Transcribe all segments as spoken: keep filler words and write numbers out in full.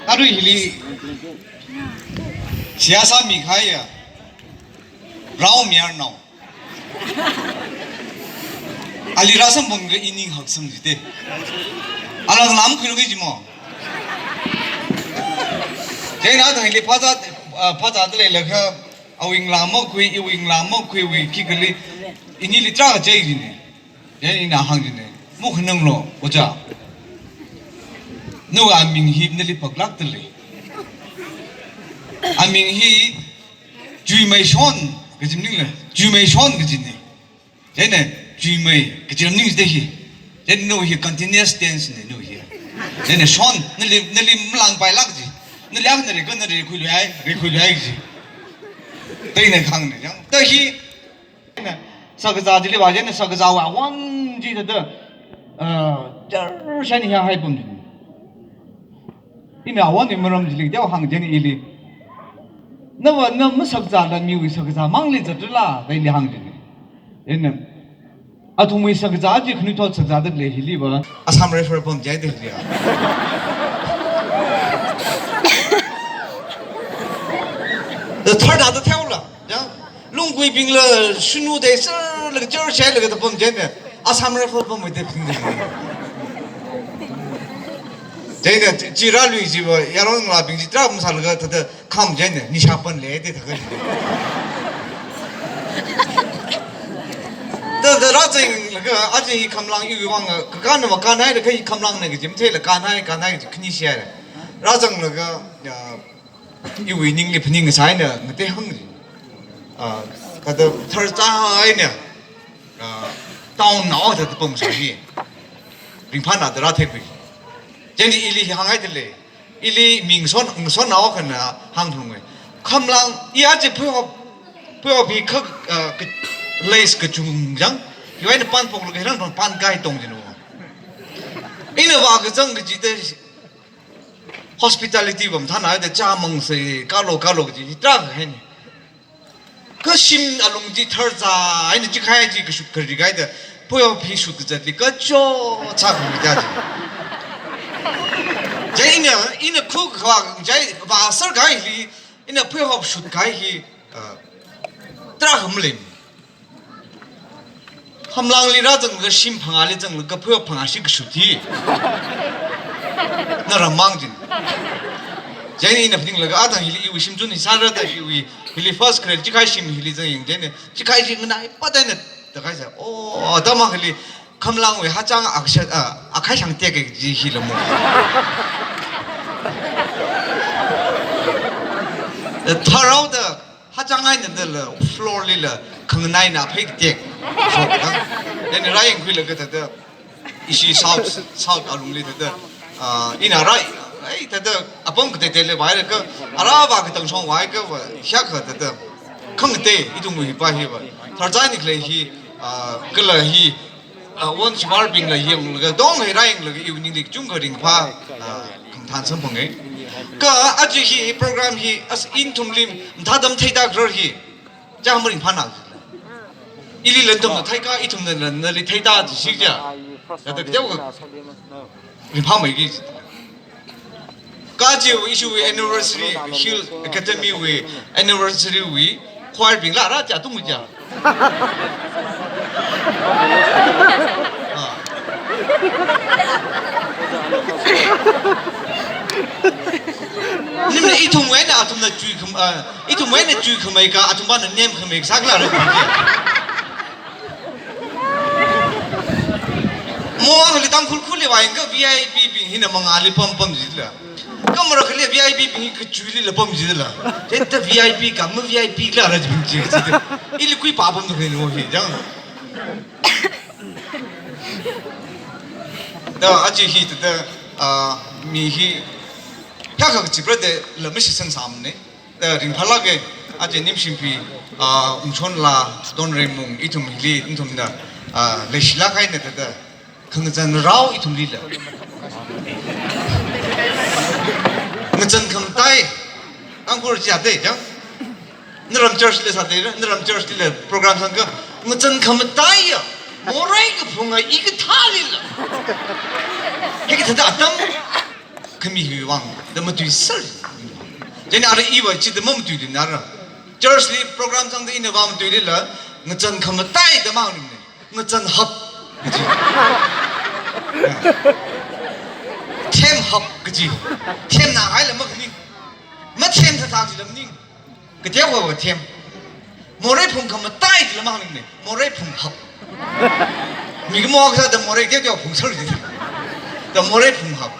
Arui hili siyasa mikahaiya rao mayarnao. Ali rāsamphangakha ining haksang jite. Alang lam khuilung iji mo. Chieina athang hili phazā, ah, phazāda leilakha, awui ngalā makhui, iwui ngalā makhuiwui khikha li, inili tarākha chei jine. Chieina ina hāng jine. Makhananglu, ojā. Nawui aming hi nali paklākda lei. Aming hi Chuimei Shon kaji maningla, Chuimei Shon kajine. Chieina Chuimei kaji maning jide hi. Chieina nawui hi continuous tense ne nawui hi. Chieina Shon, nali, nali malangpailāk ji. Nali akha na reikha na reikhuiluihai, reikhuiluihai ji. Chieina kahāng ne, yang. Ta hi, na, shakazā chili vā chieina shakazāwui awon chi thāda, ah, char shani ya haipam ji. Ina awonwui maram chili teokha hāng jine ili. Nava na mashakazāla miwui shakazā mangli zatrala, da ili hāng jine. Ina, athumwui shakazā chi khanuithot shakazāda lei hiliva. Assam Rifle pam jai de hili. Da third da theola. Ya, lungguibingla shunu dei sir laga char shai laga da pam jine. Assam Rifle pam mai de ping de. Chieina chi rālui jiva, yaron ngalābing chi tarā masālaga thāda kham jine, nisha panle de thākha. Da, da rāzanglaga, aja hi khamlang iwui vang, kakānna makānhaida kha hi khamlang na kaji matheila kānhai, kānhai kaji khani shai. Rāzanglaga, ya, iwui ningli phaning sāhaina ngatei hāng ji. Ah, thāda tharchāhaina, ah, town nao thāda pam sāhi. Ringphāna da rātheikhui. Chieina ili hi hānghaida lei. Ili ming son, son nao khana hāngphungai. Khamlang, i aja phuihop, phuihop hi kha, ah, ka, lace kachung jang. Iwui eina pan phoklaga hirang pan kai tong jino. Ina vākazang kaji te, hospitality va mathānhaida chāmang sai, kalo, kalo kaji, hi tarākha haine. Kha shim alung chi tharchāhaina chikhai chi kashut kharikahaida, phuihop hi shut kazatli kacho chā khamita ji. Chieina, ina khu kha, chieina vāserkahai hili, ina phuihop shutkahai hi, ah, tarākha malei. Khamlangli rāzanglaga shim phangāli zanglaga phuihop phangā shi kashut hi. Na rammang jin. Chieina ina phaninglaga athang hili iwui shimchun hi sāra da iwui hili first grade chikhai shim hili zangyang chieina. Chikhai chi nganaipat eina da kahai sā. Oh, atam akhali khamlangwui hachang akshat, ah, akhai shang tek kaji hila mo. Da tharao da hachang eina dala floor lila khanganaina phei tek. So, ha? Then rāyangkhuilaga thāda, ishi south, south alungli thāda, ah, ina rāi, ai, thāda, apam kateitei lei vāhailaga, ara vākatang shong vāhaiakha, vā, hiyākha thāda, khangatei, ithumwui hipa hiva. Tharchāhaini khalei hi, ah, kala hi, ah, won shimārbingla yanglaga, dong hai rāyanglaga, iwui ningli kachungkha ringphā, ah, khamathan samphangai. Kha aja hi program hi, as ithumli mathāda matheida kharar hi, chāng maringphāna. Ili lantamna theikha, ithumna lan, nali theida ji shi ja. Kata kateokha ringphāmeiki. Kha aja ishi anniversary, Hill Academy wui anniversary wui choir bingla rā ja tung ja. Ah. Nimna ithumwui eina athumna chuikham, ah, ithumwui eina chuikhamei kha, athumvana nemkhamei sākhala rā. Mo akhali Tangkhul khuli vāyangakha V I P bing hina mangāli pam pam jila. Kha marakhali V I P bing hi kachuilila pam jila. Chithāda V I P kha ma V I P khala rā jibing ji jida. Ili kui pa pam tu kani mo hi jang. Da aja hi thāda, ah, mi hi hiyākha kachiprā dala mashitsang sāmane. Da ringphālāka, aja Nimshim Phi, ah, Ungshonla, Donreimung, ithum hili, ithumna, ah, leishilāk haina thāda, khangazan rao ithumlila. Ngazan khamatai, Tangkhul chi ate, jang? Naram church li sāte, naram church lila program sangakha, ngazan khamataiya, morei kaphunga ikathālila. Hikathāda atam, khami hiwui vang da matuiser. Chieina ara iva chida mamatuiluina ara. Church li program sangda ina vāmatuilila, ngazan khamataida mahāngluimana. Ngazan hap kaji. Themhap kaji. Themna haila makhaning. Mathemthatang jila maning. Kateokha va them. Morei phung khamataida la mahāngnei. Morei phung hap. Mikumo kasā da morei teoteo phungser ji. Da morei phung hap.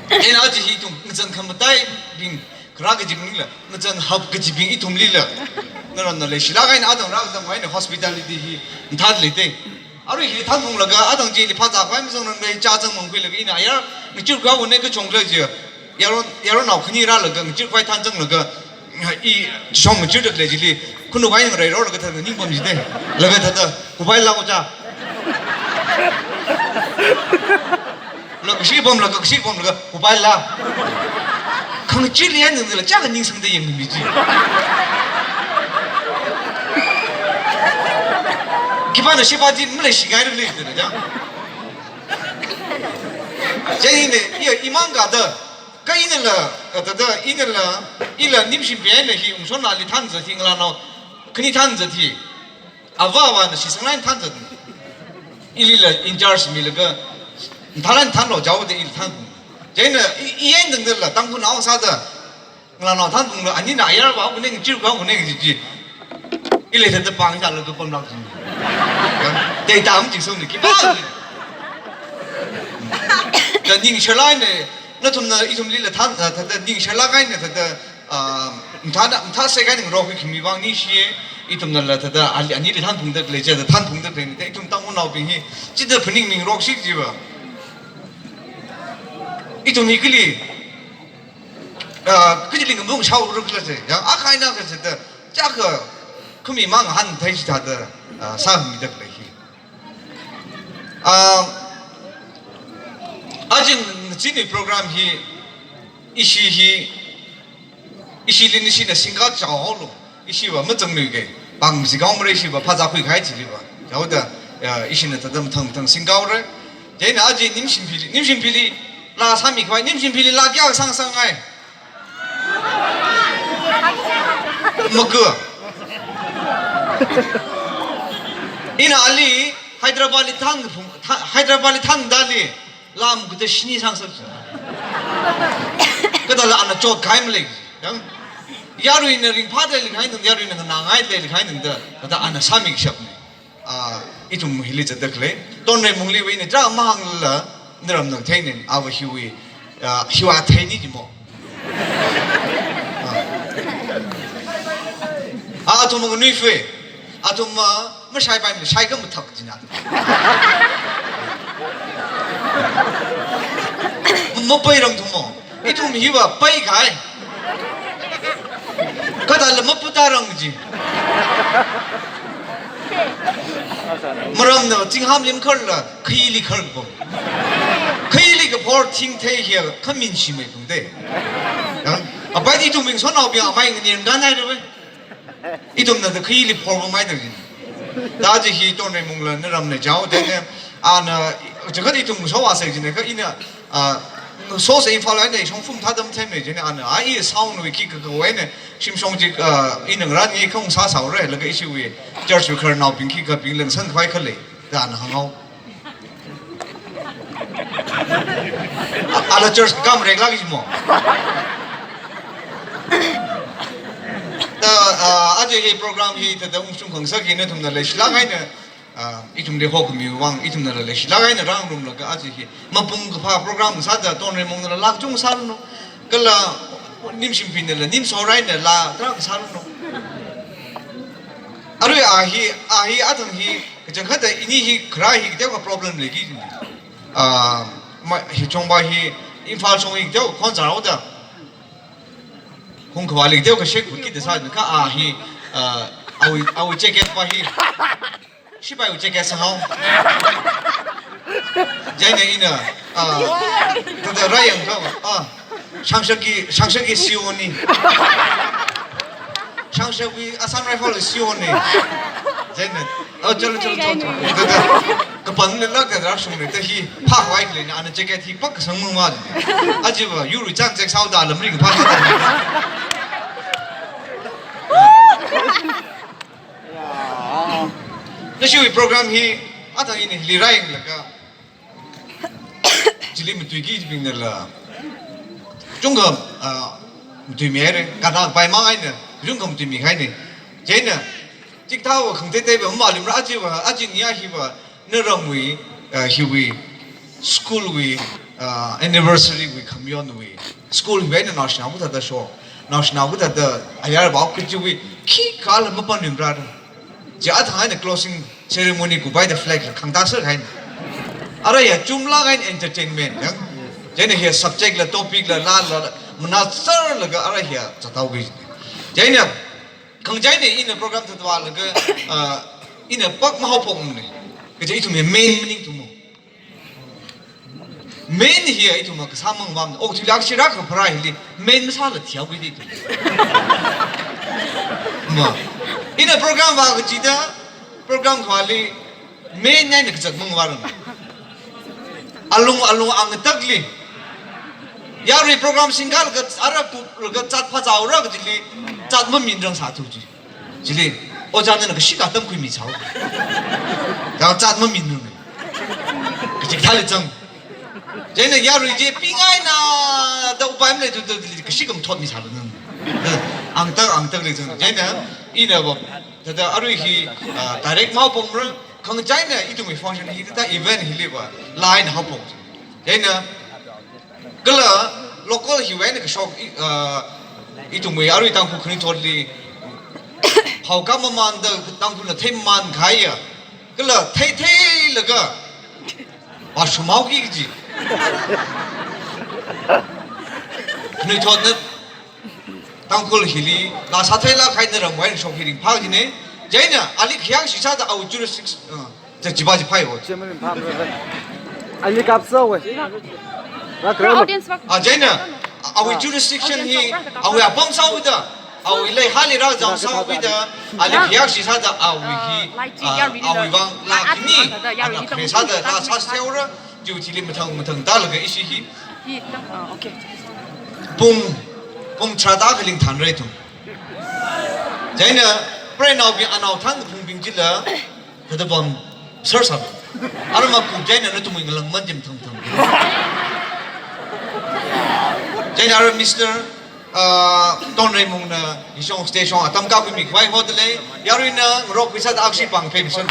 Chieina aja hi ithum ngazan khamataibing, kharā kajibingla, ngazan hap kajibing ithumlila, naramna leishilāk eina atam rākazang eina hospitality hi mathāda leite. Arui hi thanphunglaga, atam chili phazā khavai mazangrang lei, chā zangmang khuilaga ina ayar ngachirkhavai wunei kachonglei ji. Yaron, yaronao khani rālaga, ngachirkhavai thanzanglaga, i shong ngachirda khalei chili, khunu vai ngarei rorlaga thāda ningpam jite. Laga thāda, khuipaila ko cha. Laga kashi pamlaga, kashi pamlaga, khuipaila. Khangachirli yangnangla, chākha ningsangda yangmi ji. Khipāna shipāji maleishingailei da ja. Chieina, iya, imang kada. Kha inala, eh, thāda, inala, ila Nimshinpi eina hi ungshonali thanzat hi ngalānao khani thanzat hi. Avā avāna shitsangla eina thanzat. Ilila in charge milaga, tharan thanlo jaoda ili than. Chieina, i, i eina dangdala, Tangkhulnao sāda, ngalānao thanphungla, anina ayar vā wunei, ngachirkhavai wunei ji ji. Ila thāda pāng sālaga pamlāk ji. Data machingsangni khipā. Da ningshilāk eina, nathumna ithumlila than, ah, thāda ningshilāk eina thāda, ah, mathāda, mathāsek eina ngarokhui khami vang ningshiye, ithumnala thāda, ali, anili thanphungda khalei chida thanphungda khalei, da ithum Tangkhulnaobing hi, chida phaning mingarokshik jiva. Ithum hi kali, ah, kajili ngamung shaoruk la je, ya, akha eina kha chida, chākha, khami mang han thei chithāda, ah, sāmida khalei hi. Ah, aja ngazin program hi, ishi hi, ishili nishina singkat chaohaolu, ishiva mazangluike, pāng zikao mare ishiva phazā khuikahai chiliva. Chaoda, eh, ishina thāda mathang mathang singkaore. Chieina aja Nimshinpili, Nimshinpili, laa sāmikhavai, Nimshinpili laa kayākha sangsangngai. Maga. Ina ali Hyderabad li thang phung, tha-, Hyderabad li thangdali laa maga da shini sangsak. Kathāla ana chotkahai malei. Yang yaruina ringphāda leilakha eina, yaruina nganāngai leilakha eina da, thāda ana sāmikashapna. Ah, ithum hili zatda khalei. Tonreimungli wui ni tarā mahāngla, naramna theina, ava hiwui, ah, hiwui athei ni jimo. Ah. Ah, athum nganuifei. Athum, ah, mashaipai, mashai kha mathak jina. Mapairang thumo. Ithum hiva paikahai. Kathāla maputarang ji. Maramna zingham lim kharla, khayili khar bo. Khayili kaphor thingthei hiya, khamin shimei phungte. Ya? Apai ithum ningshonnaobing amai nganirnganai rave. Ithumna da khayili phorpamhaida jin. Da aja hi Tonreimungla naramna jao, then, ana, chakhat ithum so āsei jin, kha ina, ah, so se Imphal eina shongfa mathāda mathemna jin, ana, ai sound wui khikha kawai eina, shimshong ji, ah, ina ngarān ngi khong sāsaore, laga ishiwui church wui khararnaobing khikhabing lāngsangkhavai khalei, da ana hānghao. Ala church kam reklāk jimo. Da, ah, aja hi program hi thāda ungshung khangasak hi nathumna leishilāk eina, ah, ithumli hokhami vang, ithumnala leishilāk eina rāngarumlaga aja hi mapung kaphā program sāda Tonreimungnala laa kachung sāranu. Kala Nimshinpinala nimsor einala tarākha sāranu. Arui a hi, a hi, athang hi, kachangkhatta ini hi kharā hi kateokha problem leiki. Ah, ma, hi chongpa hi, Imphal shong hi kateo khon zārhaoda. Hungkhavāli kateokha shek butkida sāda kha a hi, ah, awui, awui jacket pa hi. Shipaiwui jacket sanghao. Chieina ina, ah, thāda rāyangkha, ah, shangshakki, shangshakki sioni. Shangshakki Assam Rifle sioni. Chieina, Oh, chalo, chalo, chalo, chalo. Kapan ne lak da rak shung ne, ta hi, pha hwai le ne, ana jacket hi pak kasang mung ma le. Aji ba, yurui chang check sao da lam ring pa. Nashiwui program hi, athang ini li rai laga. Chili matuiki jibing nala. Chungkha, ah, matuimi haire, kada pai mang haine, chungkha matuimi haine. Chieina, chithāwa khangateitei ba malimra aji ba, aji nia hi ba, naramwui, ah, hiwui, school wui, ah, anniversary wui, khamyonwui, school wui, na naoshinao kathāda sho, naoshinao kathāda ayar ba, kajiwui, khikhala mapalimra. Chi athang haine closing ceremony kupai da flag la khangta sā haine. Ara ya chumla haine entertainment ya. Chieina hi subject la topic la la la, la, mana sar laga ara hi zatau wi. Chieina, khangachei ne ina program thāda laga, ah, ina pak mahaophok ne. Kaje ithum hi main maningthum mo. Main hi ithum kasā mang bam. Ok, chili akshira kapharā hili. Main masāla thiya wui di ithum. Ma. Ina program va kachida, program khali main nai na kazat mang var. Alung, alung ang takli. Yarui program single ka ara ku ka zat pha zau ra kachili. Zat maminrang sāthu chi. Chili, ojā nana kashi katam khuimi sao. Ka zat maminrang. Kaji thāli zang. Chieina yarui je pingai na da upai maleithu da kashi kam thot mi sao nang. Ang tak, ang tak le zang. Chieina, ina ba, thāda arui hi, ah, direct mahaophokra, khangachei ne ithumwui function hi thāda event hili ba, line haophok. Chieina, kala local hiwui eina kashok, i, ah, ithumwui arui Tangkhul khanuithotli, haoka mamanda Tangkhulna theiman khaya. Kala theithei laga, ba shumao ki kaji. Khanuithotna Tangkhul hili, la sātheila khai naramwui eina shok hi ringphā kajine. Chieina, ali khayang shisāda awui jurisdiction, ah, ta chiba chiphai ho. Chairman pam re. Ali kapsa we. Ra kre lo. Audience work. Ah, chieina, awui jurisdiction hi, awui apam sāwui da, awui leihali rāzang sāwui da, ali khayang shisāda awui hi, ah, awui vang la khani, ana khare sāda la sāseora, duty li mathang mathang da laga ishi hi. Hi, ah, okay. Pung, pung tharāda khaling thanra ithum. Chieina, preinaobing anaothang phungbing chila, thāda bam, sir sir. Ara maku chieina nathumwui ngalang man jim thang thang. Chieina ara Mister, ah, Tonreimungna, ishong stage shong atam kakhui mi khavai hotele, yaruina, ngarok pisa da akshi pang phe mi sir.